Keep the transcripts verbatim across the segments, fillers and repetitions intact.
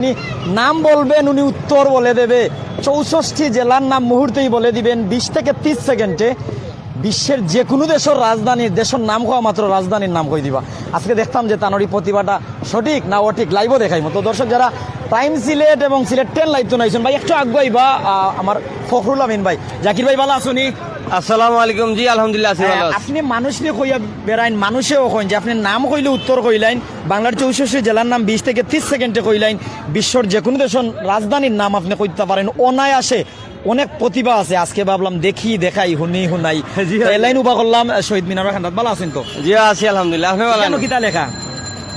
উনি নাম বলবেন, উনি উত্তর বলে দেবে। চৌষট্টি জেলার নাম মুহূর্তেই বলে দিবেন, বিশ থেকে ত্রিশ সেকেন্ডে। বিশ্বের যে কোনো দেশের রাজধানী, দেশের নাম কওয়া মাত্র রাজধানীর নাম কই দিবা। আজকে দেখতাম যে তানর ই প্রতিভাটা সঠিক না অঠিক, লাইভও দেখাইমু। তো দর্শক, যারা প্রাইম সিলেট এবং সিলেট টেন লাইভ তো নাইছেন ভাই, একটু আগুয়াইবা। আহ, আমার ফখরুল আমিন ভাই, জাকির ভাই, ভালা আছনি? আসসালামু আলাইকুম। জি, আলহামদুলিল্লাহ, আছি, ভালা আছি। আপনি মানুষরে কইয়া বেড়াইন, মানুষেও কইন যে আপনি নাম কইলে উত্তর কইলাইন, বাংলার চৌষট্টি জেলার নাম বিশ থেকে ত্রিশ সেকেন্ডে কইলাইন, বিশ্বর যে কোনো দেশের রাজধানীর নাম আপনি কইতা পারেন অনায়াসে। অনেক প্রতিভা আছে, আজকে ভাবলাম দেখি, দেখাই, হুনি, হুনাই। জি, তো এই লাইন উবা করলাম, আহ, শহীদ মিনার খান্দাত। ভালা আছইন তো? জি, আছি, আলহামদুলিল্লাহ। আপনি ভালা আছইন? কিতা লেখা?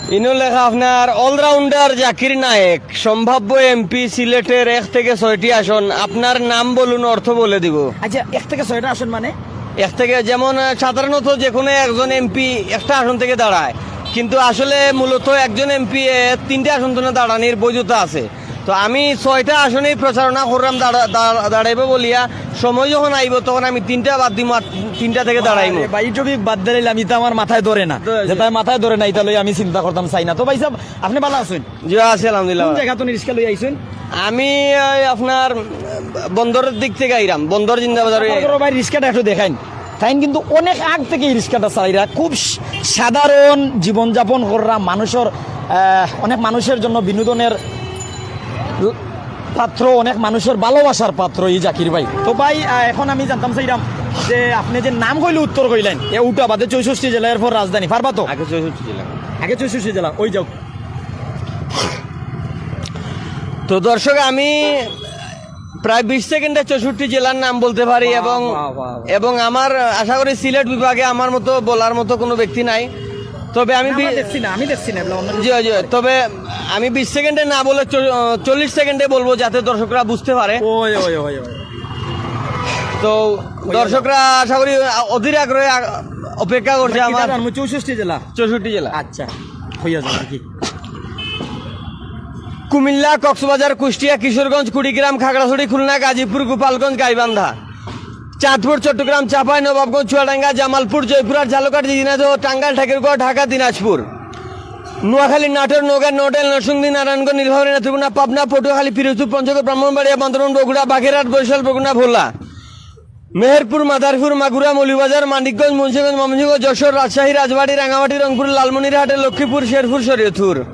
ইনো লেখা আপনার অলরাউন্ডার জাকির নায়েক, সম্ভাব্য এমপি সিলেটের এক থেকে ছয়টি আসন, আপনার নাম বলুন, অর্থ বলে দিব। আচ্ছা, এক থেকে ছয়টা আসন মানে? এক থেকে, যেমন, আহ, সাধারণত যে কোনো একজন এমপি একটা আসন থেকে দাঁড়ায়, কিন্তু আসলে মূলত একজন এমপি তিনটা আসন থেকে দাঁড়ানির বৈধতা আছে। তো আমি ছয়টা আসনেই প্রচারণা করলাম দাঁড়া-, দাঁড়া-, দাঁড়াইবো বলিয়া, সময় যখন আইবো তখন আমি তিনটা বাদ দিমু আর তিনটা থেকে দাঁড়াইমু। আরে ভাই, ইউটিউবে বাদ দিলাম, ইটা আমার মাথায় ধরে না। জি, জি। যেটা মাথায় ধরে না, ইটা লই আমি চিন্তা করতাম চাই না। তো ভাই সাহেব, আপনি ভালা আছইন? জি, আছি আলহামদুলিল্লাহ। কোন জায়গা তো রিক্সা লই আইছইন? আমি ওই আপনার বন্দরের দিক থেকে আইরাম, বন্দর জিন্দাবাজার হয়ে। আপনার ভাই রিক্সাটা একটু দেখাইন। তাইন কিন্তু অনেক আগ থেকে এই রিক্সাটা চালাইরা, খুব স-, সাধারণ জীবনযাপন কররা, মানুষের, আহ, অনেক মানুষের জন্য বিনোদনের ল-, পাত্র, অনেক মানুষের ভালোবাসার পাত্র এই জাকির ভাই। তো ভাই, আহ, এখন আমি জানতাম চাইরাম যে আপনি যে নাম কইলে উত্তর কইলেন, এ উঠা বাদে চৌষট্টি জেলা, এরপর রাজধানী, পারবা তো? আগে চৌষট্টি জেলা। আগে চৌষট্টি জেলা, ওই যাও। তো দর্শক, আমি প্রায় বিশ সেকেন্ডে চৌষট্টি জেলার নাম বলতে পারি। বাহ, এবং বাহ, বাহ, বাহ। এবং আমার, আশা করি, সিলেট বিভাগে আমার মতো বলার মতো কোনো ব্যক্তি নাই। তবে আমি না, বি- আমরা দেখছি না, আমি দেখছি না, এগুলা অন্য জি, জি। তবে আমি বিশ সেকেন্ডে না বলে চ-, চল্লিশ সেকেন্ডে বলবো, যাতে দর্শকরা বুঝতে পারে। ওই, ওই, ওই, ওই। তো দর্শকরা, আশা করি, অধীর আগ্রহে আ-, অপেক্ষা করছে। আমরা কিতা আমার জানবো? চৌষট্টি জেলা। চৌষট্টি জেলা। আচ্ছা, হইয়া যাবে আর কি। কুমিল্লা, কক্সবাজার, কুষ্টিয়া, কিশোরগঞ্জ, কুড়িগ্রাম, খাগড়াছড়ি, খুলনা, গাজীপুর, গোপালগঞ্জ, গাইবান্ধা, চাঁদপুর, চট্টগ্রাম, চাঁপাই নবাবগঞ্জ, চুয়াডাঙ্গা, জামালপুর, জয়পুরহাট, ঝালকাঠি, ঝিনাইদহ, টাঙ্গাইল, ঠাকুরগাঁও, ঢাকা, দিনাজপুর, নোয়াখালী, নাটোর, নওগাঁ, নড়াইল, নরসিংদী, নারায়ণগঞ্জ, নীলফামারী, নেত্রকোনা, পাবনা, পটুয়াখালী, পিরোজপুর, পঞ্চগড়, ব্রাহ্মণবাড়িয়া, বান্দরবান, বগুড়া, বাগেরহাট, বরিশাল, বরগুনা, ভোলা, মেহেরপুর, মাদারীপুর, মাগুরা, মৌলভীবাজার, মানিকগঞ্জ, মুন্সিগঞ্জ, ময়মনসিংহ, যশোর, রাজশাহী, রাজবাড়ী, রাঙামাটি, রংপুর, লালমনিরহাটে, লক্ষ্মীপুর, শেরপুর, শরীয়তপুর,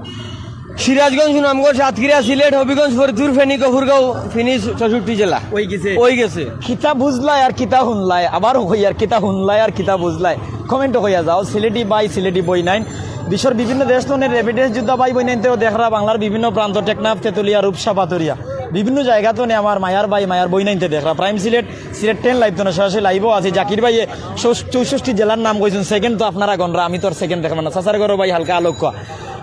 সিরাজগঞ্জ, সুনামগঞ্জ, সাতক্ষীরা, সিলেট, হবিগঞ্জ, ফরিদপুর, ফেনী, গফুরগাঁও, ফিনিশ, চৌষট্টি জেলা। ওই গেছে। ওই গেছে। কিতা বুঝলায় আর কিতা হুনলায়, আবার কই আর কিতা হুনলায় আর কিতা বুঝলায়, কমেন্টো কইয়া যাও। সিলেটি ভাই, সিলেটি বইনাইন, বিশ্বের বিভিন্ন দেশ তনে রেমিটেন্স যোদ্ধা ভাই বইনাইনতেও দেখরা, বাংলার বিভিন্ন প্রান্ত, টেকনাফ, তেতুলিয়া, রূপসা, পাথুরিয়া, বিভিন্ন জায়গা তনে আমার মায়ার ভাই, মায়ার বইনাইনতে দেখরা। প্রাইম সিলেট, সিলেট টেন লাইভ তনে সরাসরি লাইভও আছে। জাকির ভাইয়ে চৌ-, চৌষট্টি জেলার নাম কইছেন, সেকেন্ড তো আপনারা গণরা, আমি তো আর সেকেন্ড দেখলাম না। চাচার ঘরো ভাই হালকা আলোক কয়া।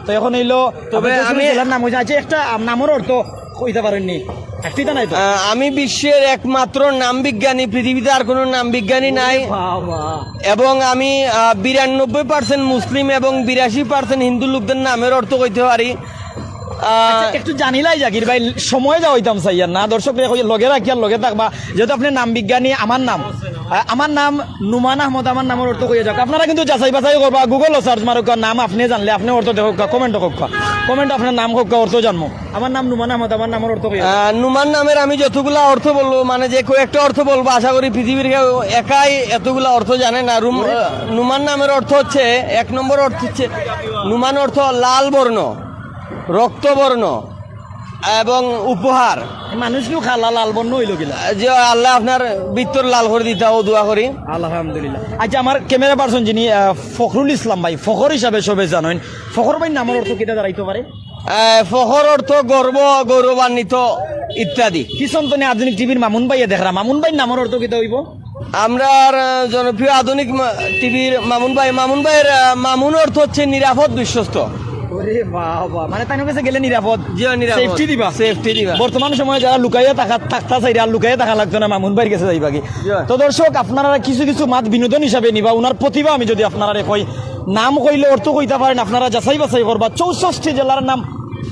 তো এখন এইলো, তবে আপনি চৌষট্টি আমি জেলার নাম কইছেন। আচ্ছা, একটা, আম, নামর অর্থ কইতা পারেননি? একটি তো নাই তো। আহ, আমি বিশ্বের একমাত্র নাম বিজ্ঞানী, পৃথিবীতে আর কোনো নাম বিজ্ঞানী নাই। বাবা। এবং আমি, আহ, বিরানব্বই পার্সেন্ট মুসলিম এবং বিরাশি পার্সেন্ট হিন্দু লোকদের নামের অর্থ কইতে পারি। আহ, আচ্ছা, একটু জানিলাই জাকির ভাই, সময় যা হইতাম চাইয়ার না, দর্শকরে কই লগে রাখিয়ার লগে থাকবা, যেহেতু আপনি নাম বিজ্ঞানী, আমার নাম, আহ, আমার নাম নুমান আহমদ, আমার নামর অর্থ কইয়া যাক। আপনারা কিন্তু যাচাই বাছাই করবা, গুগলও সার্চ মারুক্কা, নাম আপনি জানলে আপনি অর্থ দেখুক্কা, কমেন্ট করুক্কা, কমেন্ট আপনার নাম করুক্কা, অর্থ জানবো। আমার নাম নুমান আহমদ, আমার নামর অর্থ কইয়া যাক। আহ, নুমান নামের আমি যতগুলা অর্থ বলবো, মানে যে কয়েকটা অর্থ বলবো, আশা করি পৃথিবীর কেউ একাই এতগুলা অর্থ জানে না। রুম-, আহ, নুমান নামের অর্থ হচ্ছে, এক নম্বর অর্থ হচ্ছে, নুমান অর্থ লাল বর্ণ, রক্তবর্ণ এবং উপহার। মানুষ নু খালা লাল বর্ণ হইল কিলা? যে আল্লাহ আপনার ভিতর লাল করে দিতা ও দোয়া করি। আলহামদুলিল্লাহ। আচ্ছা, আমার ক্যামেরা পার্সন যিনি, আহ, ফখরুল ইসলাম ভাই, ফখর হিসাবে সবে জানেন, ফখর ভাইর নামর অর্থ কিতা দাঁড়াইতে পারে? আহ, ফখর অর্থ গর্ব, গৌরবান্বিত ইত্যাদি। কিষণ তনে আধুনিক টিভির মামুন ভাইয়ে দেখরা, মামুন ভাইর নামর অর্থ কিতা হইব? আমরার, আহ, জনপ্রিয় আধুনিক মা-, টিভির মামুন ভাই, মামুন ভাইর, আহ, মামুন অর্থ হচ্ছে নিরাপদ, বিশ্বস্ত। ওরে বাবা, মানে তাইন গেছে গেলে নিরাপদ? জি, নিরাপদ। সেফটি দিবা? সেফটি দিবা। বর্তমান সময়ে যারা লুকাইয়া থাকা, থাকতা চাইরা, আর লুকাইয়া থাকা লাগতো না, মামুন ভাইর গেছে যাইবা কি? জি। তো দর্শক, আপনারা কিছু কিছু মাত বিনোদন হিসাবে নিবা, ওনার প্রতিভা আমি যদি আপনারা কই, নাম কইলে অর্থ কইতা পারেন, আপনারা যাচাই বাছাই করবা। চৌষট্টি জেলার নাম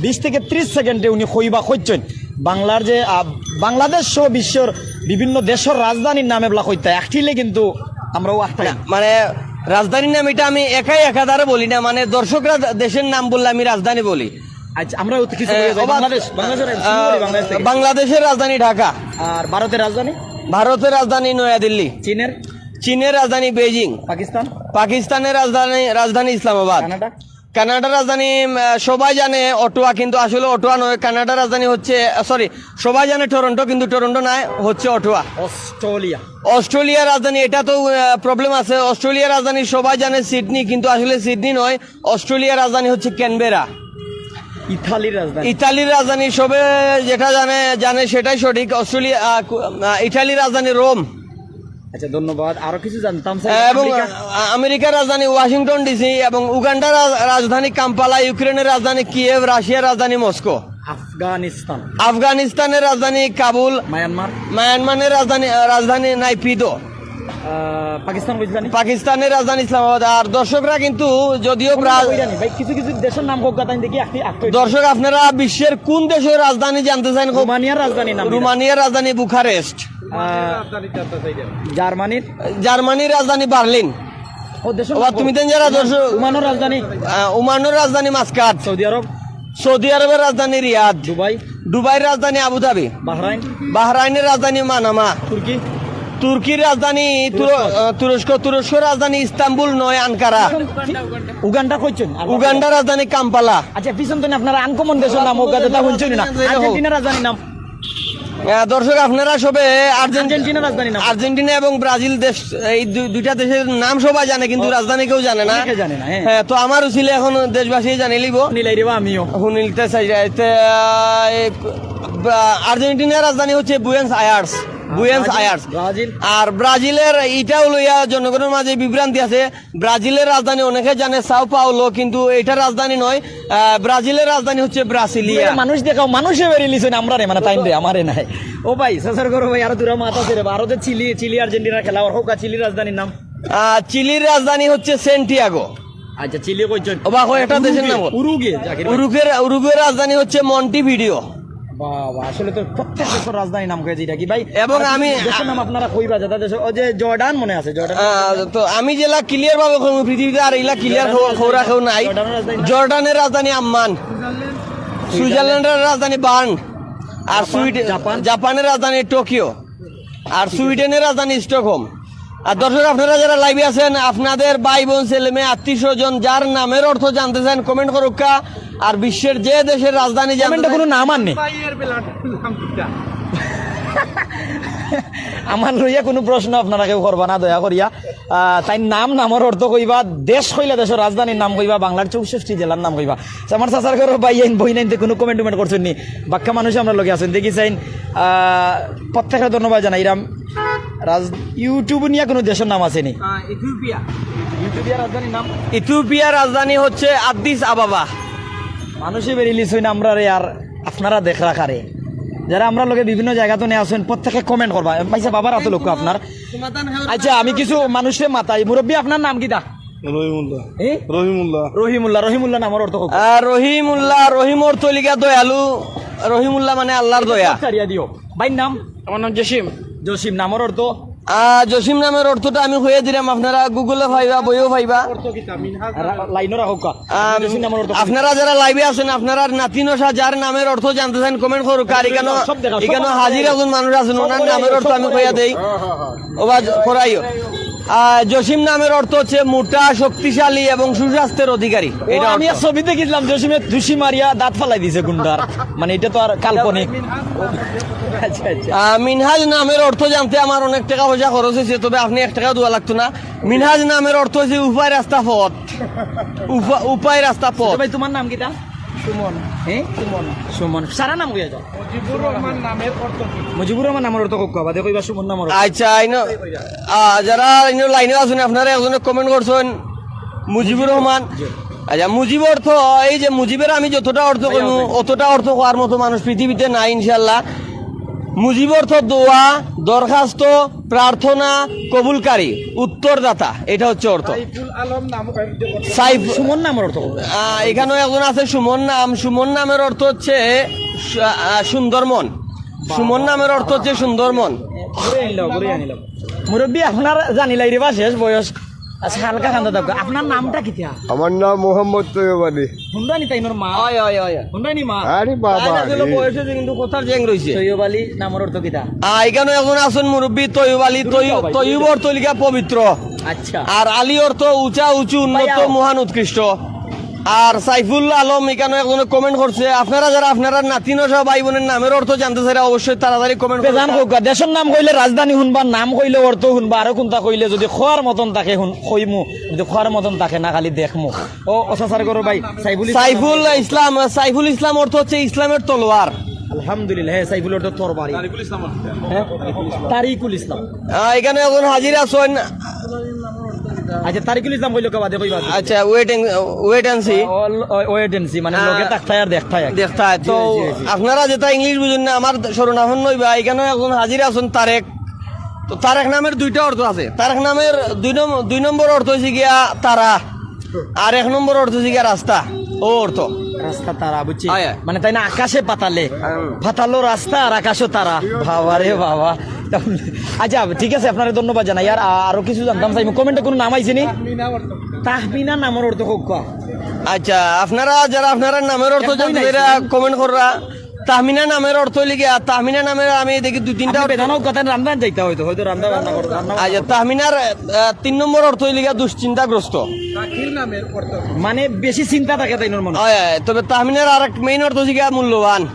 বিশ থেকে ত্রিশ সেকেন্ডে উনি কইবা কইছেন। বাংলার যে, আহ, বাংলাদেশ সহ বিশ্বের বিভিন্ন দেশের রাজধানীর নাম এবলা কইতা একটিলে কিন্তু আমরাও আটকাই। না, মানে রাজধানীর নাম এটা আমি একাই একাধারে বলি না, মানে দর্শকরা দে-, দেশের নাম বললে আমি রাজধানী বলি। আচ্ছা, আমরা অত কিছু এ, বলি যাই। ওবা-, বাংলাদেশ, বাংলাদেশের, শুরু করি বাংলাদেশ আহ, থেকে। বাংলাদেশের রাজধানী ঢাকা। আর ভারতের রাজধানী? ভারতের রাজধানী নয়াদিল্লি। চীনের? চীনের রাজধানী বেইজিং। পাকিস্তান? পাকিস্তানের রাজধানী, রাজধানী ইসলামাবাদ। কানাডা? কানাডার রাজধানী, উম, আহ, সবাই জানে অটোয়া, কিন্তু আসলে অটোয়া নয়। কানাডার রাজধানী হচ্ছে, আহ, সরি, সবাই জানে টরন্টো, কিন্তু টরন্টো নয়, হচ্ছে অটোয়া। অস্ট্রেলিয়া? অস্ট্রেলিয়ার রাজধানী, এটা তো, আহ, প্রবলেম আছে। অস্ট্রেলিয়ার রাজধানী সবাই জানে সিডনি, কিন্তু আসলে সিডনি নয়। অস্ট্রেলিয়ার রাজধানী হচ্ছে ক্যানবেরা। ইতালির রাজধানী? ইতালির রাজধানী সবে যেটা জানে, জানে সেটাই সঠিক। অস্ট্রেলিয়া, আহ, কু-, আহ, ইতালির রাজধানী রোম। আচ্ছা, ধন্যবাদ। আরো কিছু জানতাম, স্যার। এবং, আমেরিকা? আহ, আমেরিকার রাজধানী ওয়াশিংটন ডিসি এবং উগান্ডার রাজ-, রাজধানী কাম্পালা, ইউক্রেনের রাজধানী কিয়েভ, রাশিয়ার রাজধানী মস্কো। আফগানিস্তান? আফগানিস্তানের রাজধানী কাবুল। মায়ানমার? মায়ানমারের রাজধানী, আহ, রাজধানী নাইপিদো। আহ, পাকিস্তান কইছিলাম নি? পাকিস্তানের রাজধানী ইসলামাবাদ। আর দর্শকরা কিন্তু যদিও কোনটা ব্রা-, কইরা নি? ভাই, কিছু কিছু দেশের নাম কউক্কা, তাই দেখি একটি, একটু। দর্শক, আপনারা বিশ্বের কোন দেশের রাজধানী জানতে চান? রোমানিয়ার রাজধানীর নাম কি? রোমানিয়ার রাজধানী বুখারেস্ট। আহ, জার্মানির? জার্মানির রাজধানী বার্লিন। ও, দেশের ওবা, নাম তুমি বল। দেন যারা দর্শক। ওমানর রাজধানী? আহ, ওমানর রাজধানী মাসকাত। সৌদি আরব? সৌদি আরবের রাজধানী রিয়াদ। দুবাই? দুবাইর রাজধানী আবুধাবি। বাহরাইন? বাহরাইনের রাজধানী মানামা। তুর্কি? তুর্কির রাজধানী তুর-, তুরস্ক। আহ, তুরস্ক। তুরস্কর রাজধানী ইস্তাম্বুল নয়, আনকারা। উগান্ডা কইছেন? আর উগান্ডার রাজধানী কাম্পালা। আচ্ছা, পিছন তো আপনারা আনকমন দেশের নাম, ওগা যেটা শুনছেন না। আর্জেন্টিনার রাজধানীর নাম? আহ, দর্শক, আপনারা সবে আর্জেন্ট-, আর্জেন্টিনার রাজধানীর নাম? আর্জেন্টিনা এবং ব্রাজিল দেশ, এই দু-, দুইটা দেশের নাম সবাই জানে, কিন্তু ও, রাজধানী কেউ জানে না। অনেকে জানে না, হ্যাঁ। হ্যাঁ, তো আমার উচিলে এখন দেশবাসী জানি লিব। নিলাই রে বা আমিও। হুনিলতে চাই যাইতে, আহ, এই, বা-, আর্জেন্টিনার রাজধানী হচ্ছে বুয়েন্স আয়ার্স। আর বুয়েন্স ব্রাজিল? আয়ার্স। ব্রাজিল? আর ব্রাজিলের ইটাও লইয়া জনগণের মাঝে বিভ্রান্তি আছে। ব্রাজিলের রাজধানী অনেকে জানে সাও পাওলো, কিন্তু এটা রাজধানী নয়। আহ, ব্রাজিলের রাজধানী হচ্ছে ব্রাসিলিয়া। মানুষ দেখাও, মানুষে বেরিলিছে না, আমরা রে, মানে, তাইন রে, আমারে নাই। ও ভাই, সাসার করো ভাই, আরো দুরা মাত আছে রে, আরো যে চিলি, চিলি আর্জেন্টিনার খেলা, ওর হোক, চিলির রাজধানীর নাম? আহ, চিলির রাজধানী হচ্ছে সেন্টিয়াগো। আচ্ছা, চিলি কইছেন? ওবা, কয় একটা দেশের নাম। উরুগুয়ে, জাকির ভাই। উরুগুয়ের, উরুগুয়ের রাজধানী হচ্ছে মন্টিভিডিও। বাবা, আসলে তো প্রত্যেক দেশের রাজধানীর নাম কইছে, এটা কি ভাই? এবং আর আমি দেশের নাম আপনারা কইবা, যেটা দেশে, ওই যে জর্ডান মনে আছে, জর্ডান। আহ, তো আমি যেলা ক্লিয়ার ভাবে কইমু, পৃথিবীতে আর ইলা ক্লিয়ার জর্ডান খবর, খবরা কেউ নাই। জর্ডানের রাজধানী? জর্ডানের রাজধানী আম্মান। সুইজারল্যান্ড। সুইজারল্যান্ডের রাজধানী বার্ন। আর জাপান, সুইডেন, জাপান। জাপানের রাজধানী টোকিও। আর সুইডেনের রাজধানী স্টকহোম। আর দর্শক, আপনারা যারা লাইভে আছেন, আপনাদের ভাই বোন, ছেলে মেয়ে, আত্মীয় স্বজন যার নামের অর্থ জানতে চান, কমেন্ট করুক্কা। আর বিশ্বের যে দেশের রাজধানী জানতে কমেন্টে চান, কোনো নাম আর নেই। আমার লইয়া কোনো প্রশ্ন আপনারা কেউ করবা না, দয়া করিয়া। আহ, তাইর নাম, নামের অর্থ কইবা, দেশ কইলা দেশের রাজধানীর নাম কইবা, বাংলার চৌষট্টি জেলার নাম কইবা। তো আমার চাচার ঘরর ভাই আইন, বইন আইনতে কোনো কমেন্ট টমেন্ট করছেন নি? বাক্কা মানুষ আমরা লগে আছেন, দেখি চাইন। আহ, প্রত্যেকরে ধন্যবাদ জানাইরাম। রাজ-, YouTube নিয়া কোনো দেশের নাম আছে নি? আহ, ইথিওপিয়া। ইথিওপিয়ার রাজধানীর নাম? ইথিওপিয়ার রাজধানী হচ্ছে আদ্দিস আবাবা। মানুষে বেরিলিছইন আমরারে আর আপনারা দেখরা কারে। যারা আমরার লগে বিভিন্ন জায়গা তো নিয়ে আসেন, প্রত্যেকে কমেন্ট করবা। ভাইসাব, আবার আতো লক্ষ্য আপনার। আচ্ছা, আমি কিছু মানুষরে মাতাই। মুরব্বী, আপনার নাম কিতা? রহিমুল্লাহ। এ? রহিমুল্লাহ। রহিমুল্লাহ, রহিমুল্লাহ নামর অর্থ কউক্কা। আহ, রহিমুল্লাহ, রহিম অর্থ লিখা দয়ালু, রহিমুল্লাহ মানে আল্লাহর দয়া। ছাড়িয়া দিও। ভাইর নাম? আমার নাম জসিম। জসিম নামর অর্থ? আহ, জসিম নামের অর্থটা আমি কইয়া দিলাম, আপনারা Google-এ পাইবা, বইও পাইবা। অর্থ কিতা? মিনহাজ নামের অর্থ। লাইনও রাখউক্কা। আহ, জসিম নামর অর্থ। আপনারা যারা লাইভে আছেন, আপনারার নাতি নশা যার নামের অর্থ জানতে চান, কমেন্ট করুক্কা। আর এখানো, সব দেখাও, সব এখানো দেখাও। হাজির একজন মানুষ আছেন, ওনার নামের অর্থ আমি কইয়া দেই। ওবা, করাইও। আহ, জসিম নামের অর্থ হচ্ছে মোটা, শক্তিশালী এবং সুস্বাস্থ্যের অধিকারী। ও, এটা আমি অর্থ। এক ছবি দেখিলাম, জসিমে দুষি মারিয়া দাঁত ফালাই দিছে গুন্ডার। মানে, এটা তো আর কাল্পনিক। আচ্ছা, আচ্ছা। আহ, মিনহাজ নামের অর্থ জানতে আমার অনেক টাকা পয়সা খরচ হয়েছে, তবে আপনি এক টাকাও দেওয়া লাগতো না। মিনহাজ নামের অর্থ হচ্ছে উপায় রাস্তা পথ। উপা-, উপায় রাস্তা পথ। ভাই, তোমার নাম কিতা? সুমন। হ্যাঁ? সুমন। সুমন। সারা নাম কইয়া যাও। মুজিবুর রহমান নামের অর্থ কি? মুজিবুর রহমান নামের অর্থ কউক্কা, বাদে কইবা সুমন নামের অর্থ। আচ্ছা, আইনো, আহ, যারা ইনো লাইনে আছেন, আপনারা একজনে কমেন্ট করছেন, মুজিবুর রহমান। জি। আচ্ছা, মুজিব অর্থ, এই যে মুজিবের আমি যতটা অর্থ ভাইয়া, কইমু, ভাইয়া। অতটা অর্থ কওয়ার মতো মানুষ পৃথিবীতে নাই, ইনশাআল্লাহ। মুজিব অর্থ দোয়া, দরখাস্ত, প্রার্থনা, কবুলকারী, উত্তরদাতা, এটা হচ্ছে অর্থ। সাইফুল আলম নাম, সাইফ- সুমন নামের অর্থ। আহ, এখানেও একজন আছে সুমন নাম। সুমন নামের অর্থ হচ্ছে সু-, আহ, সুন্দর মন। সুমন নামের অর্থ হচ্ছে সুন্দর মন। ঘুরে আনিলাম, ঘুরে আনিলাম। মুরব্বী, আপনার জানিলাই রে বা শেষ বয়স। আচ্ছা, হালকা খান্দা দাও। আপনার নামটা কিতা? আমার নাম মোহাম্মদ তৈয়ব আলী। হুনরা নি তাইনর মা? অয়, অয়, অয়। হুনরা নি মা? আরে বাবা তাই না, আসলে রে। বয়স অইছে কিন্তু কথার জেং রইছে। তৈয়ব আলী নামর অর্থ কিতা? আহ, এখানো একজন আছইন মুরব্বি তৈয়ব আলী। দূরে তৈয়ব-, যাও ভাই, তৈয়ব দূরে যাও। অর্থ লিখা পবিত্র। আচ্ছা। আর আলী অর্থ উঁচা উঁচু উন্নত ভাই, আও। মহান উৎকৃষ্ট। আর সাইফুল আলম এখানো একজনে comment করছে, আপনারা যারা আপনারার নাতিন সহ ভাই বোনের নামের অর্থ জানতে চাইরা অবশ্যই তাড়াতাড়ি comment করুন। বেজান কউক্কা, দেশর নাম কইলে রাজধানী হুনবা, নাম কইলে অর্থ হুনবা, আরো কুনটা কইলে যদি কওয়ার মতন থাকে হুন-, কইমু, যদি কওয়ার মতন থাকে না খালি দেখমু। ও, ও চাচার ঘরর ভাই, সাইফুল ইসলাম। সাইফুল ইসলাম, সাইফুল ইসলাম অর্থ হচ্ছে ইসলামের তলোয়ার। আলহামদুলিল্লাহ, হ্যাঁ, সাইফুল অর্থ তরবারি। হ্যাঁ? তারিকুল ইসলাম। আহ, এখানো একজন হাজির আছইন। আচ্ছা, তারিকুল ইসলাম কইলো কে বাদে কইবা? আচ্ছা, wait and, wait and see। All, wait and see, মানে, আহ, লগে থাকতায় আর দেখতায় আর কি। দেখতায়। জি, তো জি, জি। আপনারা যেটা English বুঝইন না, আমার শরণাপন্ন অইবা, এখানো একজন হাজির আছইন তারেক। তো তারেক নামের দুইটা অর্থ আছে। তারেক নামের দুই নম-, দুই নম্বর অর্থ হইছে গিয়া তারা, আর এক নম্বর অর্থ হইছে গিয়া রাস্তা। ও অর্থ। রাস্তা তারা, বুঝছি। আয়, আয়। মানে, তাই না, আকাশে পাতালে। হুম। পাতালো রাস্তা আর আকাশো তারা। বাবা রে বাবা। আচ্ছা, ঠিক আছে, আপনারে ধন্যবাদ জানাই। আর আ-, আরো কিছু জানতাম চাইমু। Comment-এ কুনু নাম আইছে নি? তাহমিনা নামর অর্থ কউক্কা। আচ্ছা, আপনারা যারা আপনারার নামের অর্থ জানতে চাইরা comment কররা, তাহমিনা নামের অর্থ হইল গিয়া, তাহমিনা নামের আমি দেখি দুই তিনটা আপনি অর্থ। বেদানো কথা রান্না যাইতা হয়তো, হয়তো রান্না বান্না করো, রান্না বান্না আচ্ছা, করো। তাহমিনার, আহ, তিন নম্বর অর্থ হইল গিয়া দুশ্চিন্তাগ্রস্ত। মানে বেশি চিন্তা থাকে তাইনর মনে। হয়, হয়, তবে তাহমিনার আরেক main অর্থ হইল গিয়া মূল্যবান।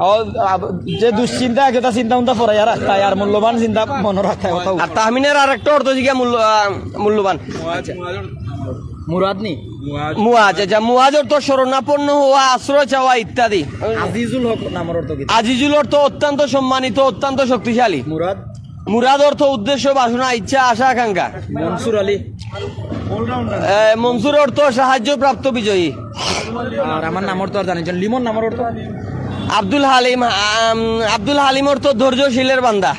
ও, আব-, যে দুশ্চিন্তা, যেটা চিন্তা উন্তা ফরাইয়া রাখতায়, আর মূল্যবান চিন্তা মনে রাখতায়, কথা আর তাহমিনার আরেকটা অর্থ হইল গিয়া মূল্য-, আহ, মূল্যবান। মুয়াজ নি? মুয়াজ, আচ্ছা, মুয়াজ অর্থ শরণাপন্ন হওয়া, আশ্রয় চাওয়া ইত্যাদি। আজিজুল হক নামর অর্থ কি? আজিজুল অর্থ অত্যন্ত সম্মানিত, অত্যন্ত শক্তিশালী। মুরাদ? মুরাদ অর্থ উদ্দেশ্য, বাসনা, ইচ্ছা, আশা, আকাঙ্ক্ষা। মনসুর আলী? এ, মনসুর অর্থ সাহায্যপ্রাপ্ত বিজয়ী। আর আমার নামর তো আর জানি, লিমন নামর অর্থ? আব্দুল হালিম, আম, আব্দুল হালিম অর্থ ধৈর্যশীলের বান্দা।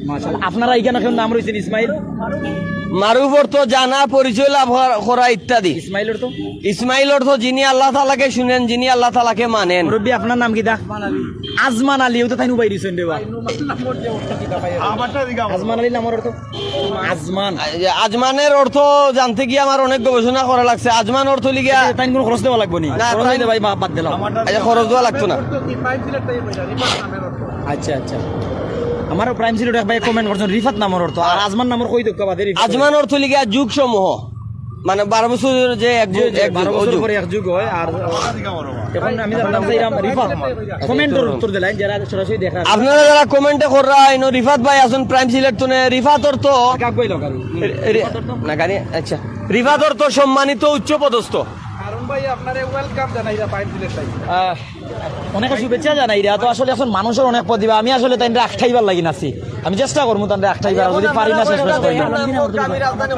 মাশাআল্লাহ। আপনারা এখানো কেউ নাম রইছেন ইসমাইল? মারুফ অর্থ জানা, পরিচয় লাভ করা, করা ইত্যাদি। ইসমাইল অর্থ? ইসমাইল অর্থ যিনি আল্লাহ তাআলাকে শুনেন, যিনি আল্লাহ তাআলাকে মানেন। মুরব্বি, আপনার নাম কিতা? আজমান আলী, ও তো তাইন উবাই দিছেন রে বা। আজমান আলী নামর অর্থ? আজমান। আজমানের অর্থ জানতে গিয়া আমার অনেক গবেষণা করা লাগছে। আজমান অর্থ লিগিয়া তাইন কুনু খরচ দেওয়া লাগবো নি? না, খরচ তাইন দিতে ভাই, বা-, বাদ দিলাম। আচ্ছা, খরচ দেওয়া লাগতো না। আচ্ছা, আচ্ছা। আমারও Prime Siletর এক ভাই comment করছেন, রিফাত নামর অর্থ। আর আজমান নামর কই দক্কা বাদে রিফাত? আজমান অর্থ লিগিয়া যুগ সমূহ, মানে, বারো বছর যে এক জি, যুগ, জি, এক যুগ, বারো ও বছর যুগ। পরে এক যুগ হয়। আর এখন আমি জানতাম যে এরকম রিফাত। Commentর উত্তর দিলাম, যারা সরাসরি দেখা। আপনারা যারা commentএ কররা, ইনো রিফাত ভাই আছেন Prime Silek তনে, রিফাত অর্থ। কাক কইলো কারণ? রি-, রি-, না, গাড়ি, আচ্ছা। রিফাত অর্থ সম্মানিত উচ্চ পদস্থ। কারণ ভাই, আপনারে welcome জানাইরা Prime Silek ভাই। আহ, অনেকে শুভেচ্ছা জানাইরা, তো আসলে এখন মানুষর অনেক প্রতিভা, আমি আসলে তাইনরে আটকাইবার লাগি নাছি, আমি চেষ্টা করমু তাইনরে আটকাইবার, যদি পারি না শেষ মেশ করি।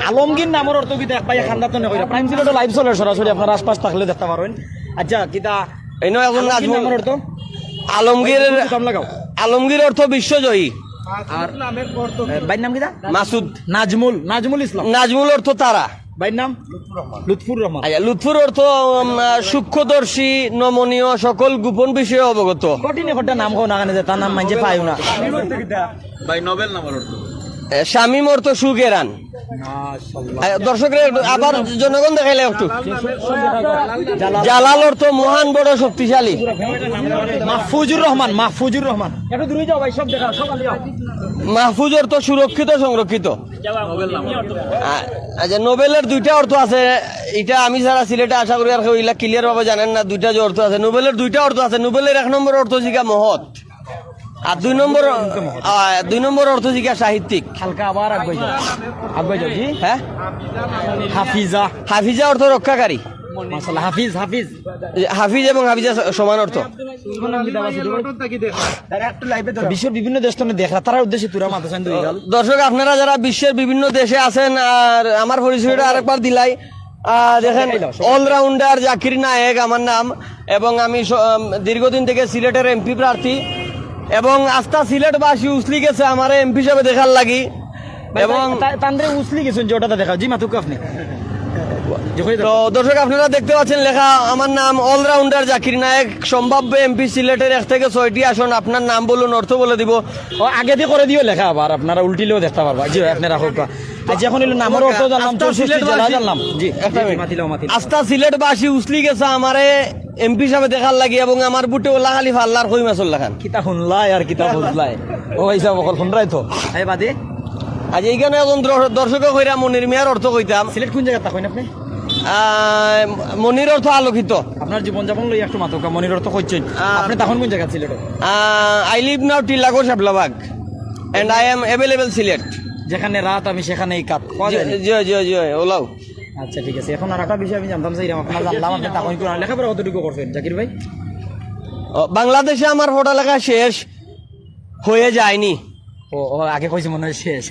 আলমগীর নামর অর্থ কিতা? এক ভাই খান্দাত নে কইরা, Prime Siletও live চলের সরাসরি, আপনারা আশপাশ থাকলে দেখতা পারইন। আচ্ছা, কিতা? ইনো এখন আলমগীর নাজমুল। নামর অর্থ? আলমগীর, কাম লাগাও। আলমগীর অর্থ বিশ্বজয়ী। আর, এ, ভাইর নাম কিতা? মাসুদ। নাজমুল, নাজমুল ইসলাম। নাজমুল অর্থ তারা। ভাইর নাম? লুৎফুর রহমান। আচ্ছা, লুৎফুর অর্থ, উম, আহ, সূক্ষ্মদর্শী, নমনীয়, সকল গোপন বিষয়ে অবগত। কঠিন একটা নাম কও না, কেনে যে তার নাম মানষে পাইও না। ভাই, নোবেল নামর অর্থ? এ, শামীম অর্থ সুগেরান। মাশাআল্লাহ। এ, দর্শকরে একটু আবার জনগণ দেখাইলে একটু। জালাল। জালাল অর্থ মহান, বড়, শক্তিশালী। মাহফুজুর রহমান, মাহফুজুর রহমান। একটু দূরে যাও ভাই, সব দেখা, সব আলিয়া। মাহফুজ অর্থ সুরক্ষিত, সংরক্ষিত। নোবেল নামর অর্থ? আ-, আচ্ছা, নোবেলের দুইটা অর্থ আছে। ইটা আমি ছাড়া সিলেটে আশা করি আর কেউ ইলা clear ভাবে জানেন না। দুইটা যে অর্থ আছে, নোবেলের দুইটা অর্থ আছে। নোবেলের এক নম্বর অর্থ হইছে গিয়া মহৎ, আর দুই নম্বর, আ, দুই নম্বর অর্থ হইছে গিয়া সাহিত্যিক। হালকা আবার আগুয়াই যাও। আগুয়াই যাও, জি? হ্যাঁ? হাফিজা। হাফিজা অর্থ রক্ষাকারী। মাশাআল্লাহ, হাফিজ, হাফিজ। হাফিজ এবং হাফিজা স-, সমান অর্থ। বিশ্বের বিভিন্ন দেশ তনে দেখরা, তারার উদ্দেশ্যে তুরা মাদ্রাসা দুই গাল। দর্শক, আপনারা যারা বিশ্বের বিভিন্ন দেশে আছেন আর আমার পরিচয়টা আরেকবার দিলাই, আহ, দেখেন, all rounder জাকির নায়েক আমার নাম, এবং আমি স-, আম, দীর্ঘদিন থেকে সিলেটের এমপি প্রার্থী, এবং আস্তা সিলেটবাসী উছলি গেছে আমারে এমপি হিসাবে দেখার লাগি। ভাই, এবং তাই-, তানরে উছলি গেছেন যে ওটাতে দেখা, জি, মাতুক আপনি। তো দর্শক, আপনারা দেখতে পাচ্ছেন লেখা, আমার নাম all rounder জাকির নায়েক, সম্ভাব্য এমপি সিলেটের এক থেকে ছয়টি আসন, আপনার নাম বলুন, অর্থ বলে দিব। ও, আগে দিয়ে করে দিও লেখা, আবার আপনারা উল্টিলেও দেখতে পারবা। জি ভাই, আপনারা হোক। আচ্ছা, এখন অইলো নামর অর্থ জানলাম, আস্তা চৌষট্টি জেলা জানলাম। জি, একটা জি, জি, মিনিট। মাতিলাও, মাতিলাও। আস্তা সিলেটবাসী উসলি গেছে আমারে এমপি সাবে দেখার লাগি এবং আমার বুটে ওলা খালি ফাল্লার কই মাছর লাখান। কিতা হুনলাই আর কিতা বুঝলাই? ও ভাই সাহেব, অকল হুনরায় তো। এই বাদে? আজ এইখানে একজন দর্শ-, দর্শকে কইরা মনির মিয়ার অর্থ কইতাম। সিলেট কোন জাগাত থাকইন আপনে? আহ, মনির অর্থ আলোকিত। আপনার জীবনযাপন লইয়া একটু মাতউক্কা, মনির অর্থ কইছইন। আহ, আপনে তখন কোন জাগাত সিলেটর? আহ, I live now Tilagarh Shaplabagh and I am available Sylhet. যেখানে রাত আমি সেখানেই কাত। পাওয়া জি, যায়নি? জি, জি, জি, ওলাও। আচ্ছা, ঠিক আছে। এখন আর একটা বিষয় আমি জানতাম চাইলাম, আপনার জানলাম আপনি তখন কোন লেখাপড়া কতটুকু করছেন জাকির ভাই? ও, বাংলাদেশে আমার পড়ালেখা শেষ হয়ে যায়নি। ও, ও, আগে কইছে মনে হয় শেষ।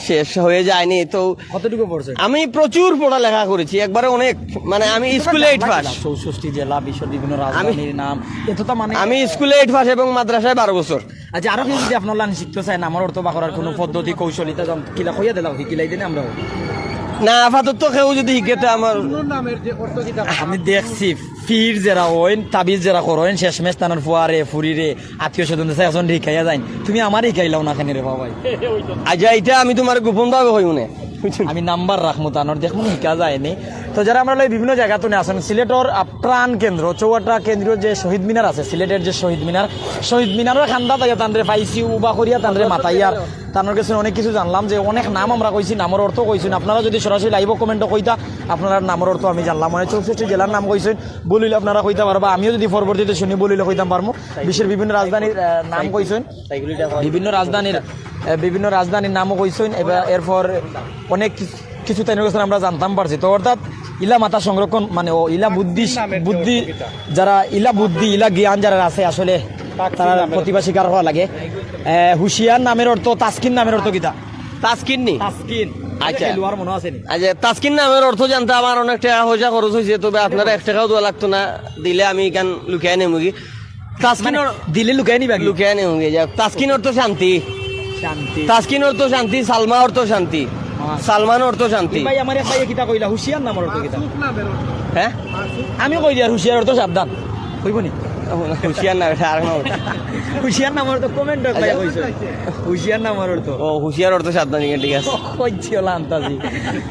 শেষ হয়ে যায়নি তো। কতটুকু পড়ছেন? আমি প্রচুর পড়ালেখা করেছি, একবারে অনেক, মানে আমি স্কুলে এইট পাস। চৌষট্টি জেলা, বিশ্বের বিভিন্ন রাজধানীর নাম, এত তো মানে আমি স্কুলে এইট পাস এবং মাদ্রাসায় বারো বছর। আচ্ছা, আরো কেউ যদি আপনার লাইন শিখতে চায়, নামর অর্থ বা করার কোনো পদ্ধতি, কৌশল, ইতা জান-, কিলা কইয়া দিলাও, হিকিলাই দেন আমরাও। না, আপাতত কেউ যদি হিকেতে আমার আমি দেখছি, ফির যারা হইন, তাবিজ যারা করইন, শেষমেশ তানর ফুয়ারে, ফুরিরে, আত্মীয় স্বজন আছে, একজন হিকাইয়া যাইন। তুমি আমার হিকাইলাও না কেন রে বাবাই? আচ্ছা, এটা আমি তোমার গোপন ভাবে কইমু নে। আমি নাম্বার রাখমু তানর, দেখমু হিকা যায়নি। তো যারা আমরা লই বিভিন্ন জায়গা তুনে আসেন, সিলেটর, আহ, প্রাণ কেন্দ্র, চৌহাট্টা কেন্দ্রীয় যে শহীদ মিনার আছে, সিলেটের যে শহীদ মিনার, শহীদ মিনারর কান্দাত আইয়া তানরে পাইছি, উবা করিয়া তানরে মাতাইয়ার, তানর গেছে অনেক কিছু জানলাম যে অনেক নাম আমরা কইছি, নামর অর্থ কইছি। আপনারা যদি সরাসরি লাইভও কমেন্টও কইতা, আপনারা নামর অর্থ আমি জানলাম। মানে চৌষট্টি জেলার নাম কইছেন, ভুল হইলে আপনারা কইতা পারবা, আমিও যদি পরবর্তীতে শুনি ভুল হইলে কইতাম পারমু। বিশ্বের বিভিন্ন রাজধানীর, আহ, নাম কইছেন, বিভিন্ন রাজধানীর, আহ, বিভিন্ন রাজধানীর নামও কইছেন। এবার এরপর অনেক কিছু, কিছু তাইনর গেছে আমরা জানতাম পারছি। তো অর্থাৎ ইলা মাথা সংরক্ষণ, মানে ও ইলা বুদ্ধি, বুদ্ধি, যারা ইলা বুদ্ধি, ইলা জ্ঞান যারা আছে আসলে তারা প্রতিভা স্বীকার হওয়া লাগে। আহ, হুঁশিয়ার নামের অর্থ, তাসকিন নামের অর্থ কিতা? তাসকিন নি? তাসকিন। আচ্ছা। খেলোয়াড় মনে আছে নি? আচ্ছা, তাসকিন নামের অর্থ জানতে আমার অনেক টাকা পয়সা খরচ হইছে, তবে আপনারা এক টাকাও দেওয়া লাগতো না, দিলে আমি এখান লুকিয়ে নেমুগি। তাসকিন মানে, অর-, দিলে লুকাই নিবা কি? লুকিয়ে নেমুগি। যাক, তাসকিন অর্থ শান্তি। শান্তি। তাসকিন অর্থ শান্তি, সালমা অর্থ শান্তি। হ্যাঁ। সালমান অর্থ শান্তি। এই ভাই, আমার এক ভাইয়ে কিতা কইলা, হুঁশিয়ার নামর অর্থ কিতা? হ্যাঁ? আমি কই দিয়ার হুঁশিয়ার অর্থ সাবধান। কইব নি? হুঁশিয়ার না, এটা আর না। হুঁশিয়ার নামর অর্থ comment ভাইয়ে আচ্ছা। কইছে। হুঁশিয়ার নামর অর্থ। ও, হুঁশিয়ার অর্থ সাবধান, ঠিক আছে। কইছি ওলা আন্তাজি।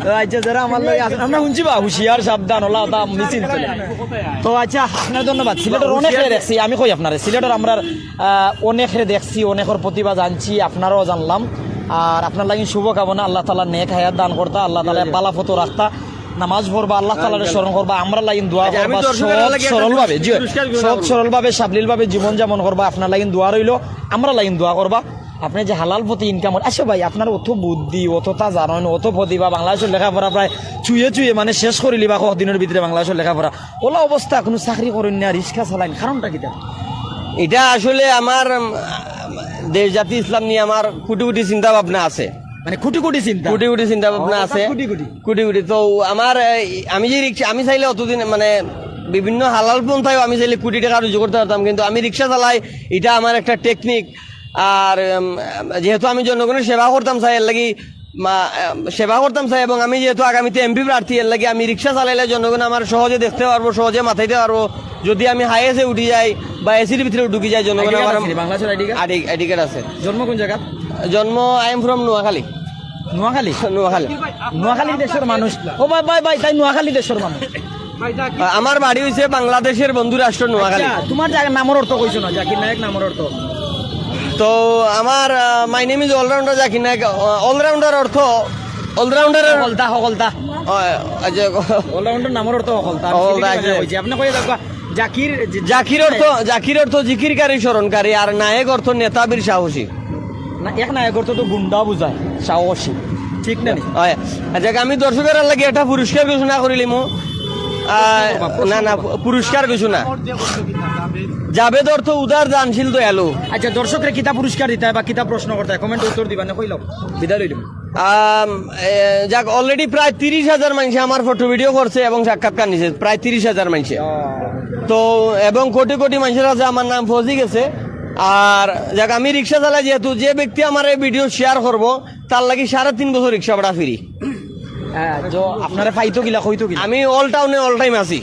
তো আচ্ছা, যারা আমার লগে আছেন, আমরা শুনছি বা হুঁশিয়ার সাবধান, ওলা ওটা মিছিল চলে। তো আচ্ছা, আপনার ধন্যবাদ। সিলেটর অনেকরে দেখছি, আমি কই আপনারে, সিলেটর আমরার, আহ, অনেকরে দেখছি, অনেকর প্রতিভা জানছি, আপনারাও জানলাম। আর আপনার লাগি শুভকামনা, আল্লাহ তাআলা নেক হায়াত দান করতা, আল্লাহ তাআলা বালা ফতো রাখতা, নামাজ পড়বা, আল্লাহ তাআলারে স্মরণ করবা, আমরা লাগিন দোয়া আচ্ছা, আমি করবা, দর্শকের সৎ লাগি একটা সরলভাবে, জি, পুরস্কার ঘোষণা সৎ করবো। সরলভাবে, সাবলীলভাবে জীবন যাপন করবা, আপনার লাগিন দোয়া রইলো, আমরা লাগিন দোয়া করবা। আপনি যে হালাল পথে income করেন, আচ্ছা ভাই, আপনার অত বুদ্ধি, অতটা জানেন, অত প্রতিভা, বাংলাদেশের লেখাপড়া প্রায় চুয়ে চুয়ে মানে শেষ করিলিবা কয়েকদিনের ভিতরে বাংলাদেশের লেখাপড়া। ওলা অবস্থা, কোনো চাকরি করেন না, রিক্সা চালাইন, কারণটা কিতা? এটা আসলে আমার, উম, দেশ জাতি ইসলাম নিয়ে আমার কোটি কোটি চিন্তা ভাবনা আছে। মানে কোটি কোটি চিন্তা? কোটি কোটি চিন্তা ভাবনা ও, আছে। কোটি কোটি। কোটি কোটি। তো আমার, এই, আমি যে রিক্সা, আমি চাইলে অতদিন মানে বিভিন্ন হালাল পন্থায় আমি চাইলে কোটি টাকা রুজি করতে পারতাম, কিন্তু আমি রিক্সা চালাই, এটা আমার একটা টেকনিক। আর, উম, যেহেতু আমি জনগণের সেবা করতাম চাই, এর লাগি মা-, আহ, সেবা করতাম চাই, এবং আমি যেহেতু আগামীতে এমপি প্রার্থী, এর লাগি আমি রিক্সা চালাইলে জনগণ আমার সহজে দেখতে পারবো, সহজে মাতাইতে পারবো। যদি আমি হাইয়েস্টে উঠি যাই বা এসির ভিতরে ঢুকি যাই, জনগণ আইডি কার্ড আমার আছে নি? বাংলাদেশের ID card? ID, ID card আছে। জন্ম কোন জায়গা? জন্ম, I am from নোয়াখালী। নোয়াখালী? নোয়াখালী। নোয়াখালী দেশের মানুষ। ও ভাই, ভাই, ভাই, তাই নোয়াখালী দেশের মানুষ। আ-, আমার বাড়ি হইছে বাংলাদেশের বন্ধু রাষ্ট্র নোয়াখালী। আচ্ছা, তোমার জায়গার নামর অর্থ কইছো না, জাকির নায়ক নামর অর্থ। তো আমার, আহ, my name is all-rounder Zakir নায়ক। আহ, all-rounder অর্থ, all-rounder হকলতা, হকলতা। আহ, আচ্ছা। All-rounder নামর অর্থ হকলতা। আমি হকলতা, সেটা আচ্ছা। কইছি। আপনি কইয়া দেখবা, জাকির, যে জাকির অর্থ, জাকির অর্থ জিকিরকারী, স্মরণকারী, আর নায়ক অর্থ নেতা, বীর, সাহসী। না, এক নায়ক অর্থ তো গুন্ডা বুঝায়, সাহসী। ঠিক না নি? হয়। আচ্ছা, আমি দর্শকের লাগি একটা পুরস্কার ঘোষণা করিলিমু। আহ, না, না, পুরস্কার ঘোষণা। জাবেদ অর্থ উদার, দানশীল, দয়ালু। আচ্ছা, দর্শকরে কিতা পুরস্কার দিতা বা কিতা প্রশ্ন করতা, comment উত্তর দিবা না, কইলাও। বিদায় লইলাম। আম, এ, যাক, already প্রায় তিরিশ হাজার মানুষে আমার ফটো ভিডিও করছে এবং সাক্ষাৎকার নিছে, প্রায় তিরিশ হাজার মানুষে। তো, এবং কোটি কোটি মানুষের কাছে আমার নাম পৌঁছে গেছে। আর যাক, আমি রিক্সা চালাই, যেহেতু যে ব্যক্তি আমার এই ভিডিও শেয়ার করবো, তার লাগি সাড়ে তিন বছর রিক্সা ভাড়া ফ্রি। হ্যাঁ, তো আপনারা পাইতো কিলা, কইতো কিলা? আমি all town-এ all time আছি।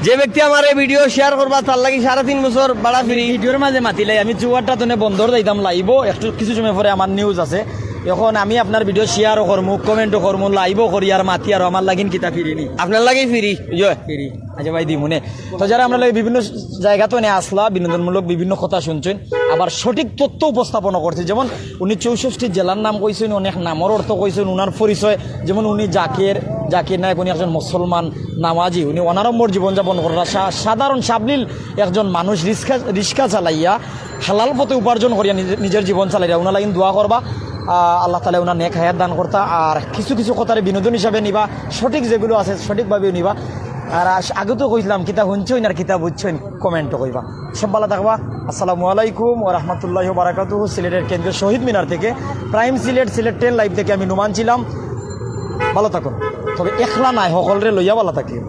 যে ব্যক্তি আমার এই ভিডিও শেয়ার করবা, তার লাগি সাড়ে তিন বছর ভাড়া ফ্রি। ভিডিওর মাঝে মাতিলাই, আমি চৌহাট্টা তনে বন্দর যাইতাম লাইভো, একটু কিছু সময় পরে আমার নিউজ আছে। এখন আমি আপনার ভিডিও শেয়ারও করমু, কমেন্টও করমু, লাইভও করি, আর মাতি, আর আমার লাগিন কিতা ফিরি নি? আপনার লাগি ফিরি। ইয়ে। ফিরি। আচ্ছা ভাই, দিমুনে। তো যারা আমরা লগে বিভিন্ন জায়গা তো এনে আসলা, বিনোদনমূলক বিভিন্ন কথা শুনছেন, আবার সঠিক তথ্য উপস্থাপন করছে। যেমন উনি চৌষট্টি জেলার নাম কইছেন, অনেক নামর অর্থ কইছেন, উনার পরিচয়, যেমন উনি জাকির, জাকির নায়ক, উনি একজন মুসলমান নামাজি, উনি অনাড়ম্বর জীবনযাপন করা, সা-, সাধারণ সাবলীল একজন মানুষ, রিক্সা, রিক্সা চালাইয়া হালাল পথে উপার্জন করিয়া নিজে-, নিজের জীবন চালাইয়া, উনার লাগিন দোয়া করবা। আহ, আল্লাহ তাআলা উনার নেক হায়াত দান করতা। আর কিছু কিছু কথারে বিনোদন হিসাবে নিবা, সঠিক যেগুলো আছে সঠিকভাবে নিবা। আর আস-, আগে তো কইছিলাম, কিতা হুনছইন আর কিতা বুঝছইন, কমেন্টও কইবা। সব ভালা থাকবা। আসসালামু আলাইকুম ওয়া রাহমাতুল্লাহি ওয়া বারাকাতুহু। সিলেটের কেন্দ্রীয় শহীদ মিনার থেকে, প্রাইম সিলেট, সিলেট টেন লাইভ থেকে আমি নুমান ছিলাম। ভালা থাকুন। তবে একলা নায়, হকলরে লইয়া ভালা থাকি।